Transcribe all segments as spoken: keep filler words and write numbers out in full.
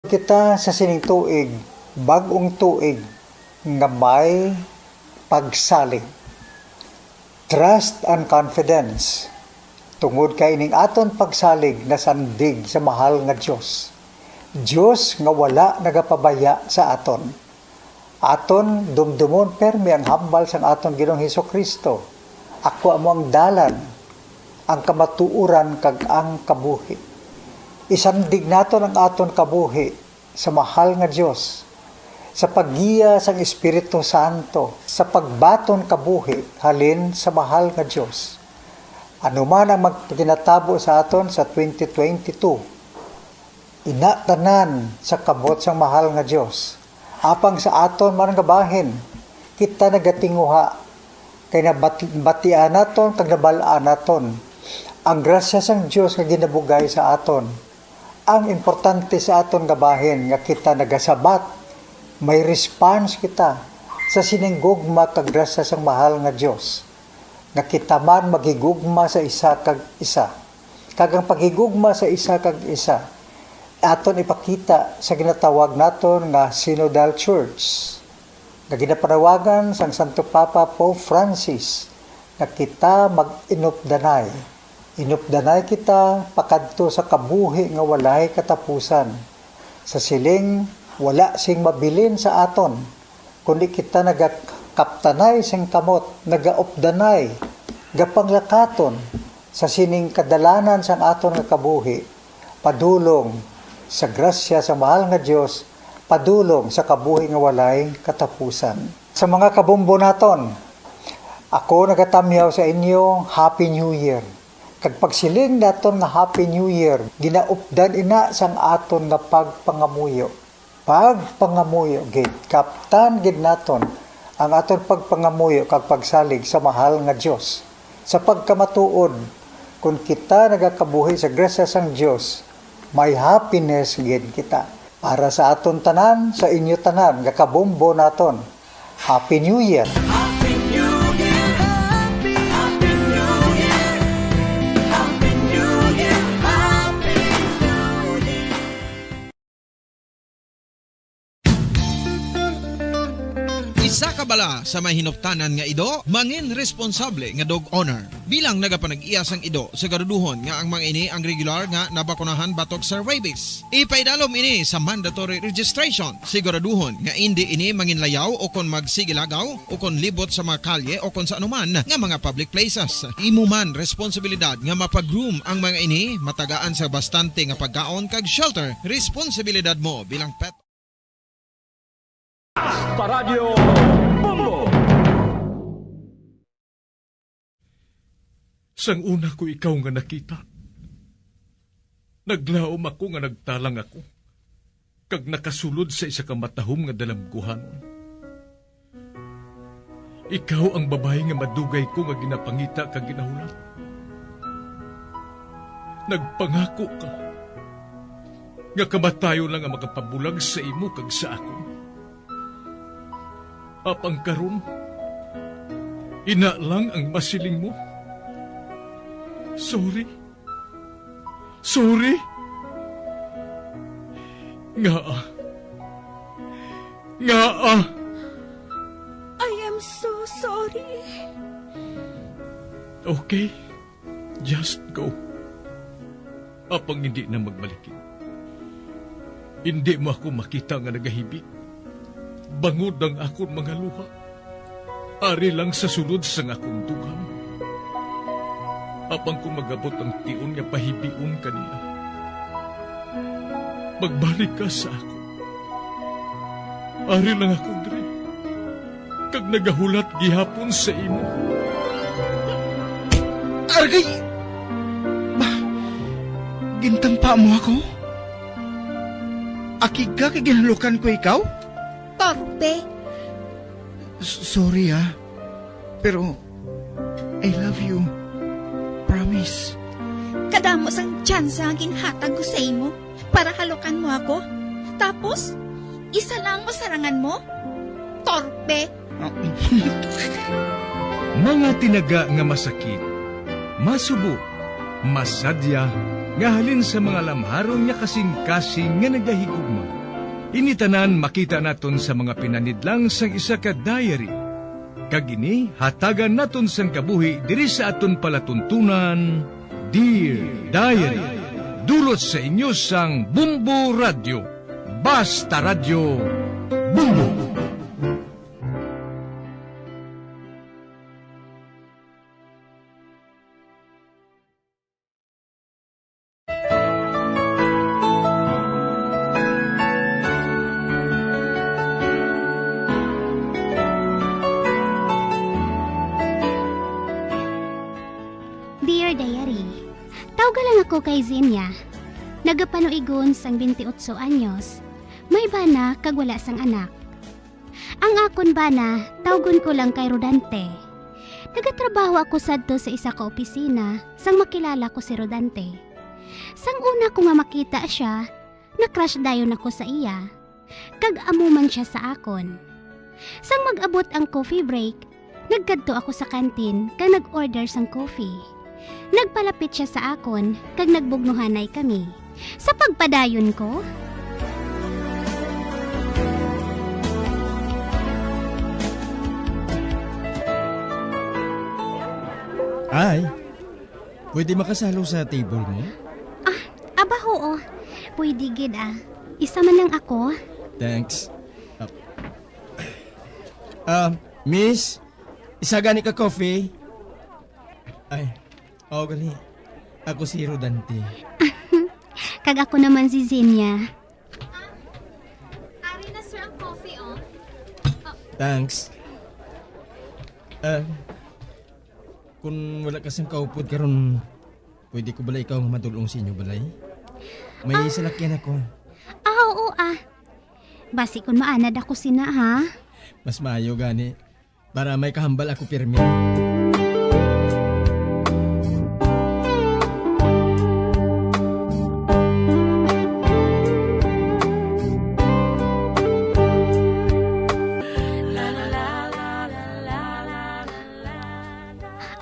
Kita sa sining tuig, bag-ong tuig nga may pagsalig. Trust and confidence. Tungod kay ining aton pagsalig nasandig sa mahal nga Dios. Dios nga wala nagapabaya sa aton. Aton dumdumon permi ang hambal sang aton Ginoong Hesukristo. Ako amo ang dalan, ang kamatuoran, kag ang kabuhi. Isandig naton ang aton kabuhi sa mahal nga Dios, sa paggiya sang Espiritu Santo, sa pagbaton kabuhi halin sa mahal nga Dios. Ano man ang magpaginatabo sa aton sa twenty twenty-two, ina tanan sa kamot sang mahal nga Dios. Apang sa aton man nga bahin, kita nagatinguha, kay nabati-, batian naton kag nabal-an naton ang grasya sang Dios nga ginabugay sa aton. Ang importante sa aton nga bahin nga kita nagasabat, may response kita sa sining gugma kag grasya sang mahal nga Dios, nga kita man maghigugma sa isa kag isa. Kag ang paghigugma sa isa kag isa aton ipakita sa ginatawag naton nga Synodal Church, nga ginapanawagan sang Santo Papa Pope Francis nga kita mag-inupdanay. Inupdanay kita pakadto sa kabuhi nga walay katapusan, sa siling wala sing mabilin sa aton, kundi kita nagakaptanay sing kamot, nagaupdanay, gapanglakaton sa sining kadalanan sang aton nga kabuhi, padulong sa grasya sa mahal nga Dios, padulong sa kabuhi nga walay katapusan. Sa mga kabombo naton, ako nagatamyaw sa inyo, Happy New Year. Kag pagsiling naton nga Happy New Year, ginaupdan ina sang aton nga pagpangamuyo. Pagpangamuyo gid, kaptan gid naton ang aton pagpangamuyo kag pagsalig sa mahal nga Dios. Sa pagkamatuod, kon kita nagakabuhi sa grasya sang Dios, may happiness gid kita. Para sa aton tanan, sa inyo tanan nga kabombo naton, Happy New Year! Happy New Year! Happy New Year! Happy New Year! Happy New Year! Isa ka bala sa may hinuptanan nga ido, mangin responsable nga dog owner. Bilang nagapanag-iya sang ido, siguraduhon nga ang mga ini ang regular nga nabakunahan batok sa rabies. Ipaidalom ini sa mandatory registration. Siguraduhon nga indi ini manginlayaw o kon magsigilagaw o kon libot sa mga kalye o kon sa anuman nga mga public places. Imo man responsibilidad nga mapa-groom ang mga ini, matagaan sa bastante nga pagkaon kag shelter. Responsibilidad mo bilang pet. Paradyo Bombo. Sang una ko ikaw nga nakita, naglaom ako nga nagtalang ako, kag nakasulod sa isa ka matahom nga dalamguhanon. Ikaw ang babayi nga madugay ko nga ginapangita kag ginahulat. Nagpangako ka nga kamatayon lang ang makapabulag sa imo kag sa akon. Apang karon, ina lang ang masiling mo. Sorry. Sorry. Ngaa? Ngaa? I am so sorry. Okay. Just go. Apang hindi na magbalikid. Hindi mo ako makita nga nagahibi. Bangod ang akon mga luha. Ari lang sa sulod sang akon dughan. Apang kung mag-abot ang tion nga pahibion ka niya, magbalik ka sa akon. Ari lang ako diri, kag nagahulat gihapon sa imo. Aragay! Ba, gintampa mo ako? Akig ka kay ginhalukan ko ikaw? Torpe! S-, sorry, ah. Pero, I love you. Promise. Kadamo sang tsansa nga ginhatag ko sa imo para halukan mo ako. Tapos, isa lang ang masarangan mo? Torpe! Mga tinaga nga masakit, masubo, masadya, nga halin sa mga lamharon nga kasing-kasing nga nagahigugma. Ini tanan makita naton sa mga pinanidlang sang isa ka diary. Kag ini hatagan naton sang kabuhi diri sa aton palatuntunan, Dear Diary. Dulot sa inyo sang Bumbo Radyo. Basta Radyo, Bumbo! Dear Diary, tawga lang ako kay Zenia. Nagapanuigon sang twenty-eight anyos. May bana kag wala sang anak. Ang akon bana, tawgon ko lang kay Rodante. Nagatrabaho ako sadto sa isa ka opisina sang makilala ko si Rodante. Sang una ko nga makita siya, na-crush dayon ako sa iya. Kag amo man siya sa akon. Sang mag-abot ang coffee break, nagkadto ako sa kantin kag nag-order sang coffee. Nagpalapit siya sa akon kag nagbugnohanay kami. Sa pagpadayon ko, Ay, pwede makasalo sa table mo? Ah, aba, oo. Pwede gid, ah. Isa man lang ako. Thanks. Ah, ah, miss, isa gani ka coffee? Ay, oo, gali. Ako si Rodante. Kag ako naman si Zenia. Ari na, sir, ang coffee, oh. Thanks. Ah, kung wala ka sang kaupod karon, pwede ko bala ikaw nga madul-ong sa inyo balay? May Ah. salakyan ako. Ah, oo, ah. Basi kung maanad ako sina, ha? Mas maayo gani. Para may kahambal ako pirmi.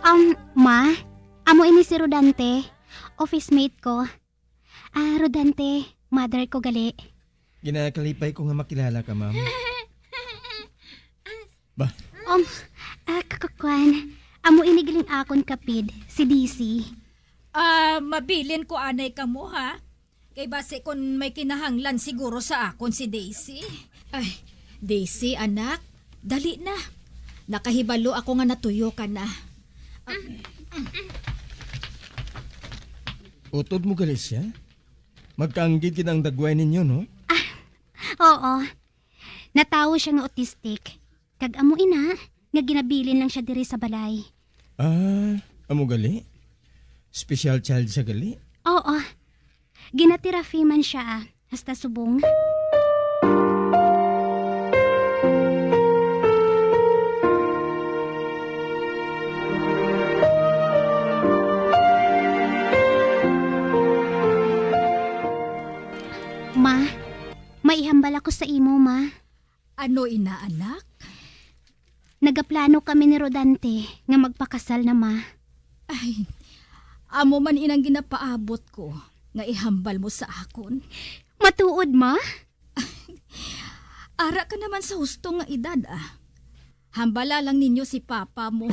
Um, ma, amo ini si Rodante, office mate ko. Ah, Rodante, mother ko gali. Ginakalipay ko nga makilala ka, ma'am. Ba? Um, ah, kakukwan, amo ini galing akon kapid, si Daisy. Ah, mabilin ko anay kamo, ha? Kay basi kon may kinahanglan siguro sa akon si Daisy. Ay, Daisy, anak, dali na. Nakahibalo ako nga natuyo ka na. Utod mo gali siya? Magkaanggid gid ang dagway ninyo, no? Ah, oo. Natawo siya nga autistic. Kag amo ina nga ginabilin lang siya diri sa balay. Ah, amo gali? Special child siya gali? Oo. Ginatherapy man siya, ah. Hasta subong. Ma, may ihambal ako sa imo, ma. Ano ina, anak? Nagaplano kami ni Rodante nga magpakasal na, ma. Ay, amo man inang ginapaabot ko nga ihambal mo sa akon. Matuod, ma? Ara ka naman sa husto nga edad, ah. Hambala lang ninyo si papa mo.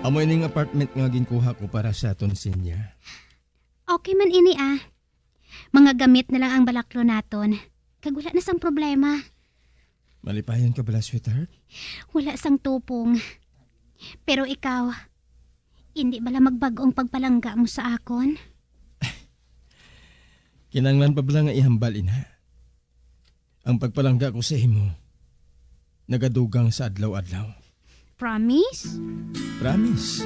Amo ining apartment nga ginkuha ko para sa aton, Zenia. Okay man ini, ah. Mga gamit na lang ang balaklon naton, kag wala na sang problema. Malipayon ka bala, sweetheart? Wala sang tupong. Pero ikaw, indi bala magbag-o ang pagpalangga mo sa akon? Kinahanglan pa bala nga ihambal, ina? Ang pagpalangga ko sa imo nagadugang sa adlaw-adlaw. Promise? Promise.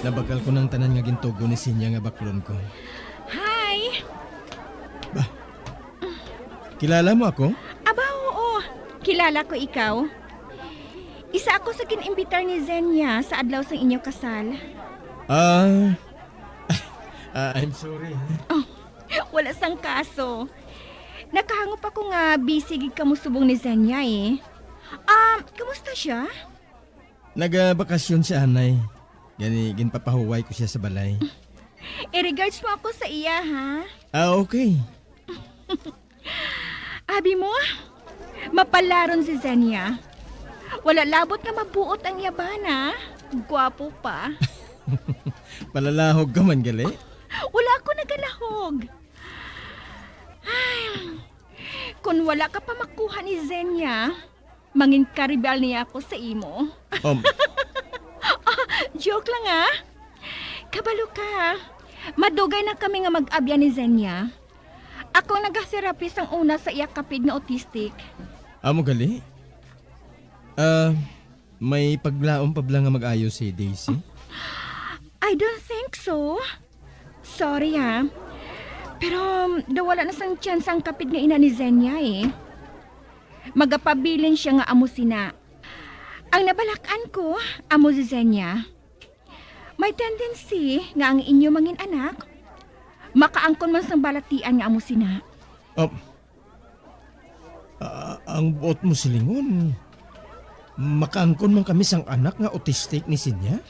Nabakal ko ng tanan nga gintugon ni Sinya nga baklon ko. Hi! Ba? Kilala mo ako? Aba, oo. Kilala ko ikaw. Isa ako sa gin-imbitar ni Zenia sa adlaw sang inyo kasal. Ah, ah, I'm sorry, ha? Oh, wala sang kaso. Nakahangop ako nga busy gid kamo subong ni Zenia, eh. Um, kumusta siya? Nagabakasyon siya anay. Gani, ginpapahuway ko siya sa balay. I-regards mo ako sa iya, ha? Ah, okay. Abi mo, mapalaron si Zenia. Wala labot nga mabuot ang iya bana. Gwapo pa. Palalahog ka man, gali? Wala ako nagalahog. Ay, kung wala ka pa makuha ni Zenia, mangin karibal niya ako sa imo. Um. Ah, joke lang, ah. Kabalo ka. Madugay na kami nga mag-abyan ni Zenia. Ako ang nagatherapy sang una sa iya kapid nga autistic. Amo gali? Ah, may paglaom pa bala nga mag-ayo si Daisy? I don't think so. Sorry, ha. Pero, daw wala na sang tsansa ang kapid nga ina ni Zenia, eh. Magapabilin siya nga amo sina. Ang nabalak-an ko, amo si Zenia. May tendency nga ang inyo mangin anak makaangkon man sang balatian nga amo sina. Ah, ah, ang buot mo silingon, makaangkon man kami sang anak nga autistic ni Zenia?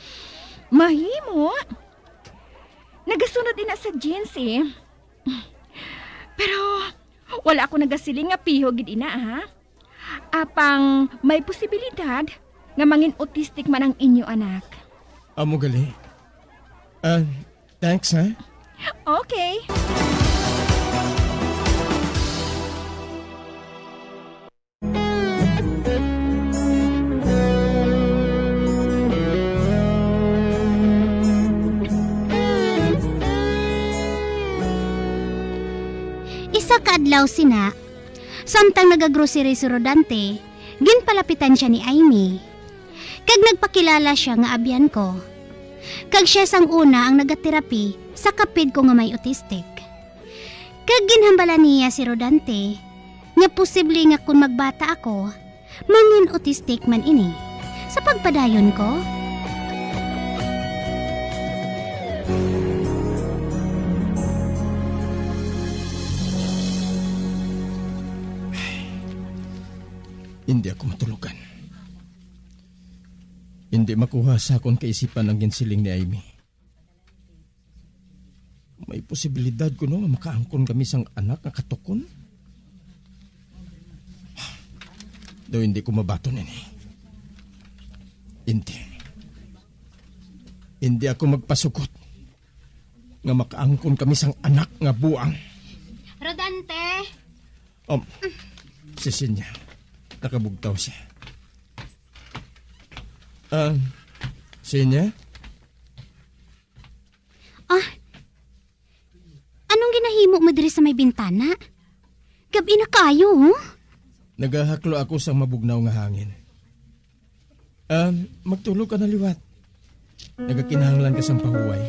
Mahimo. Nagasunod ina sa genes, eh. Pero wala ako nagasiling nga piho gid ina, ha? Apang may posibilidad nga mangin autistic man ang inyo anak. Amo gali. Ah, thanks, ha? Okay. Isa ka adlaw sina, samtang nagagrocery si Rodante, ginpalapitan sia ni Aimee, kag nagpakilala sia nga abyan ko. Kag sia sang una ang nagaterapi sa kapid ko nga may autistic. Kag ginhambala niya si Rodante nga posible nga kon magbata ako, mangin autistic man ini. Sa pagpadayon ko, hindi ako matulugan. Hindi makuha sa akon kaisipan ang ginsiling ni Aimee. May posibilidad kuno nga makaangkon kami sang anak nga katukon? Daw hindi ko mabaton ini. Hindi. Hindi ako magpasugot nga makaangkon kami sang anak nga buang. Rodante! Um, si Sinya. Nakabugtaw siya. Ah, Sinya? Ah, anong ginahimo mo diri sa may bintana? Gab-i na kaayo, oh. Nagahaklo ako sang mabugnaw nga hangin. Ah, magtulog ka na liwat. Nagakinahanglan ka sang pahuway.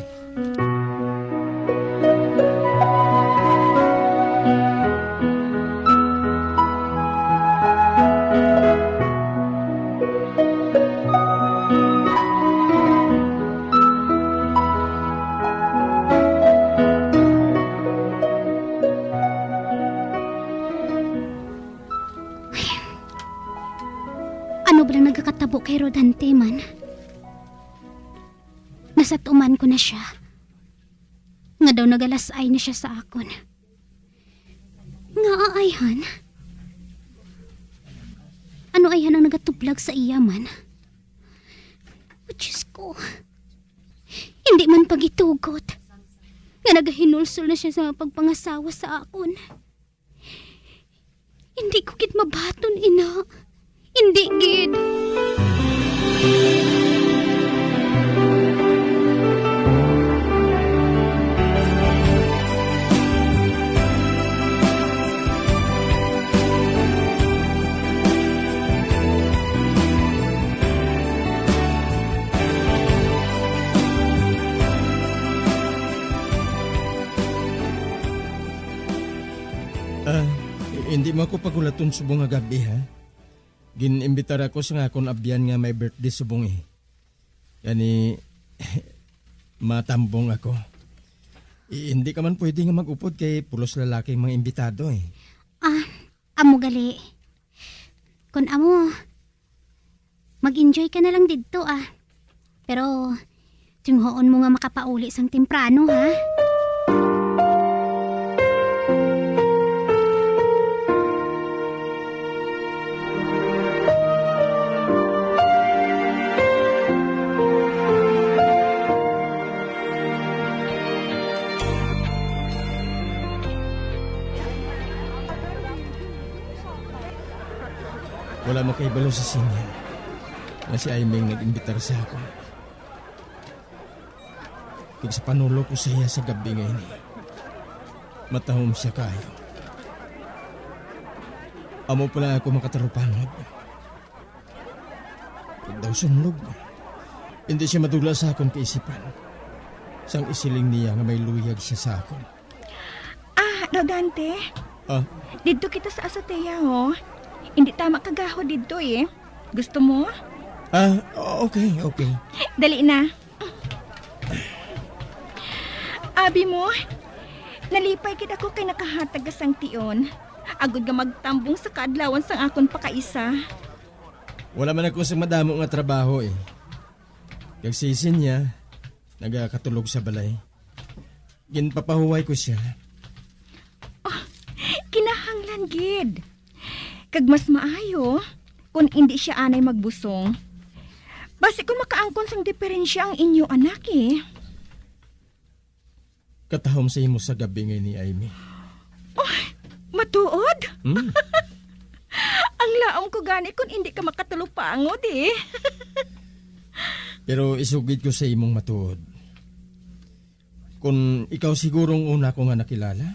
Ano bala nagakatabo kay Rodante man? Nasatuman ko na sia nga daw nagalas-ay na sia sa akon. Ngaa ayhan? Ano ayhan ang nagatublag sa iya man? O Diyos ko, hindi man pagitugot nga nagahinulsol na sia sa pagpangasawa sa akon. Hindi ko gid mabaton, ina. Hindi gid. Imo ako pagulaton subong nga gab-i, ha? Gin-imbitar ako sa akon abyan nga may birthday subong, eh. Gani, matambong ako. I-, hindi ka man pwede nga mag-upod kay pulos lalaki ang mga imbitado, eh. Ah, amo gali. Kon amo, mag-enjoy ka na lang didto, ah. Pero, tinghuon mo nga makapauli sang temprano, ha? Wala makahibalo si Sinya nga si Aimee ang nag-imbitar sa akon. Kag sa panulok ko sa iya sa gab-i nga ini, matahom siya kaayo. Amo pa lang ako makatarupangod. Kag daw sumlog, hindi siya madula sa akon kaisipan sang isiling niya nga may luyag siya sa akon. Ah, Rodante? Ah? Didto kita sa azotea, ho. Hindi tama kagaho didto, eh. Gusto mo? Ah, okay, okay. Dali na. Abi mo, nalipay gid ako kay nakahatag ka sang tion, agod nga magtambong sa kaadlawan sang akon pakaisa. Wala man ako sa madamo nga trabaho, eh. Kag si Sinya, nagakatulog sa balay. Ginpapahuway ko sia. Oh, kinahanglan gid. Kag mas maayo kon indi sia anay magbusong. Basi kon makaangkon sang diperensya ang inyo anak, eh. Katahom sa imo sa gab-i nga ini, Aimee. Oh, matuod? Hmm? Ang laom ko gani kon indi ka makatalupangod, eh. Pero isugid ko sa imong matuod. Kon ikaw siguro ang una ko nga nakilala,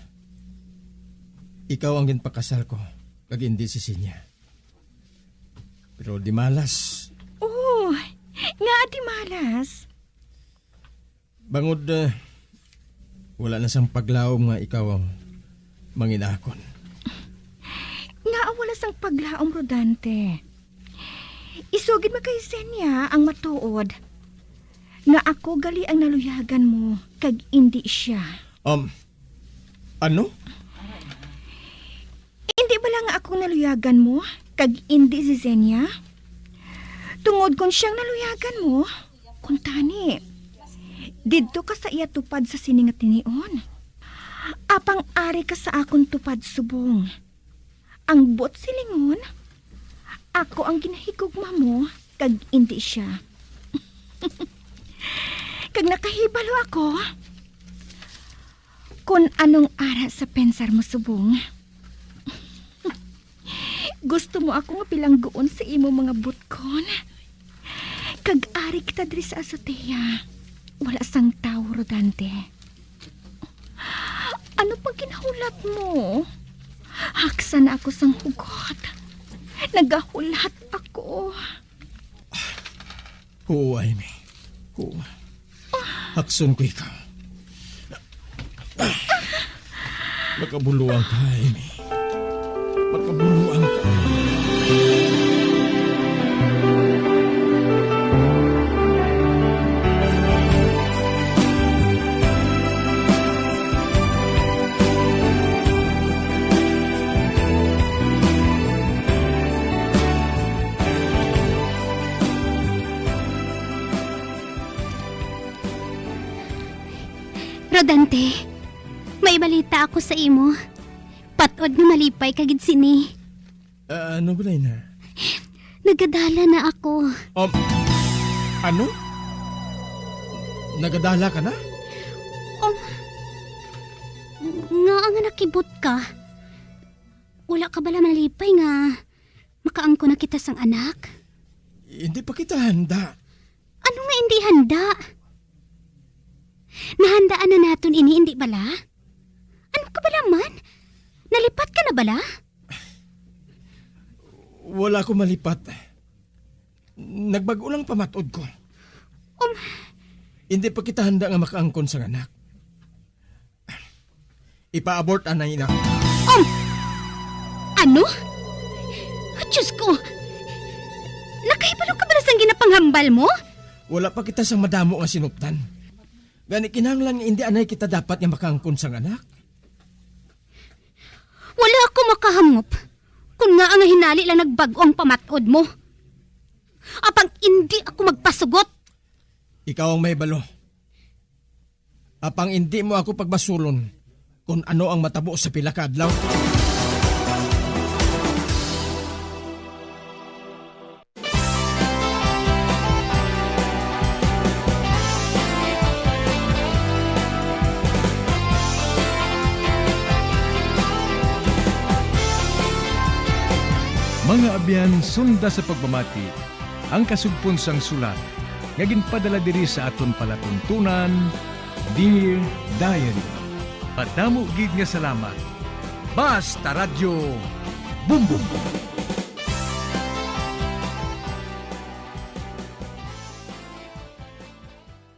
ikaw ang ginpakasal ko, kag indi si Sinya. Pero di malas. Oh, nga di malas? Bangod, ah, wala na sang paglaom nga ikaw ang manginakon. Nga wala sang paglaom, Rodante. Isugid mo kay Zenia ang matuod, nga ako gali ang naluyagan mo, kag indi sia. Um, ano? Indi bala nga ako naluyagan mo, kag indi si Zenia? Tungod kon siya ang naluyagan mo, kuntani, didto ka sa iya tupad sa sini nga tinion. Apang ari ka sa akon tupad subong. Ang buot silingon, ako ang ginahigugma mo, kag indi sia. Kag nakahibalo ako kon anong ara sa pensar mo subong. Gusto mo ako nga bilangguon sa imo mga butkon? Kag ari kita diri sa azotea. Wala sang tawo, Rodante. Ano pa ginahulat mo? Haksa na ako sang hugot. Nagahulat ako. Huway mi. Huway. Hakson ko ikaw. Makabuluan ka, Amy. Makabuluan ka. Rodante, may balita ako sa imo. Patod nga malipay ka gid sini. Ah, ano balay na? Nagadala na ako. Um, ano? Nagadala ka na? Um, nga ang nakibot ka. Wala ka bala malipay nga makaangkon na kita sang anak? Hindi pa kita handa. Ano nga hindi handa? Nahandaan na naton ini, hindi bala? Ano ka bala man? Nalipat ka na bala? Wala ko malipat. Nagbag-o lang pamatod ko. Um. Hindi pa kita handa nga makaangkon sang anak. Ipa-abort anay na. Um! Ano? Diyos ko! Nakahibalo ka bala sang ginapanghambal mo? Wala pa kita sang madamo nga sinuptan. Gani, kinahanglan nga indi anay kita dapat nga makaangkon sang anak. Wala ako makahangop kon ngaa nga hinali lang nagbag-o ang pamat-od mo. Apang indi ako magpasugot. Ikaw ang mahibalo. Apang indi mo ako pagbasulon kon ano ang matabo sa pila ka adlaw. Mga abyan, sunda sa pagpamati ang kasugpon sang sulat nga ginpadala diri sa aton palatuntunan, Dear Diary. Madamo gid nga salamat. Basta Radyo, Bumbong!